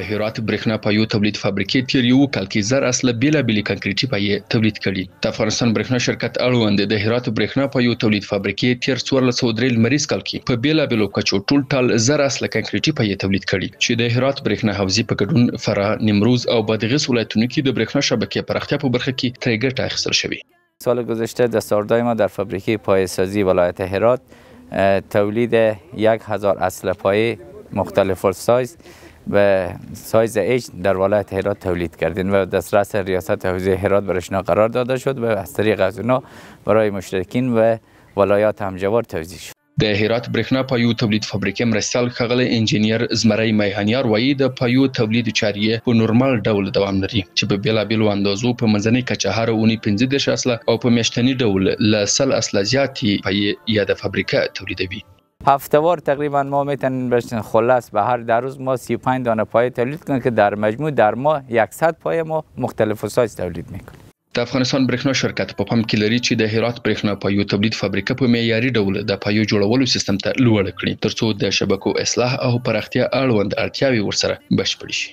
هرات برېښنا پایو تولید فابریکې تېر یو کال کې 1000 اصله بېلابېلې کانکریټي پایې تولید کړي. د افغانستان برېښنا شرکت اړوند د هرات برېښنا پایو تولید فابریکې تېر 1403 لمریز کال کې په بېلابېلو کچو ټولټال 1000 اصله کانکریټي پایې تولید کړي، چې د هرات برېښنا حوزې په ګډون فراه، نیمروز او بادغیس ولایتونو کې د برېښنا شبکې پراختیا په برخه کې ترې ګټه اخیستل شوې. سال گذشته دستاوردهای ما در فابریکه پایه‌سازی ولایت هرات تولید 1000 اصل پایه مختلف سایز و سایز H در ولایت هرات تولید کردیم و دسترس ریاست حوزه هرات برشنا قرار داده شد و از طریق از اونا برای مشترکین و ولایات همجوار توزیع شد. د هرات برېښنا پایو تولید فابریکې مرستیال ښاغلی انجنیر زمری میهنیار وایي، د پایو تولید چارې یې په نورمال ډول دوام لري، چې په بېلابېلو اندازو په منځنۍ کچه هره اونۍ 35 اصله او په میاشتني ډول له 100 اصله زیاتې پایې یاده فابریکه تولیدوي. هفته‌وار تقریبا ما میتونیم بشن خلاص به هر در روز ما 35 دانه پایه تولید کنیم که در مجموع در ماه 100 پایه ما مختلف سایز تولید میکنیم. د افغانستان برېښنا شرکت په پام کې لري چې د هرات برېښنا پایو تولید فابریکه په معیاري ډول د پایو جوړولو سیستم ته لوړه کړي، ترڅو د شبکو اصلاح او پراختیا اړوند اړتیاوې ورسره بشپړې شي.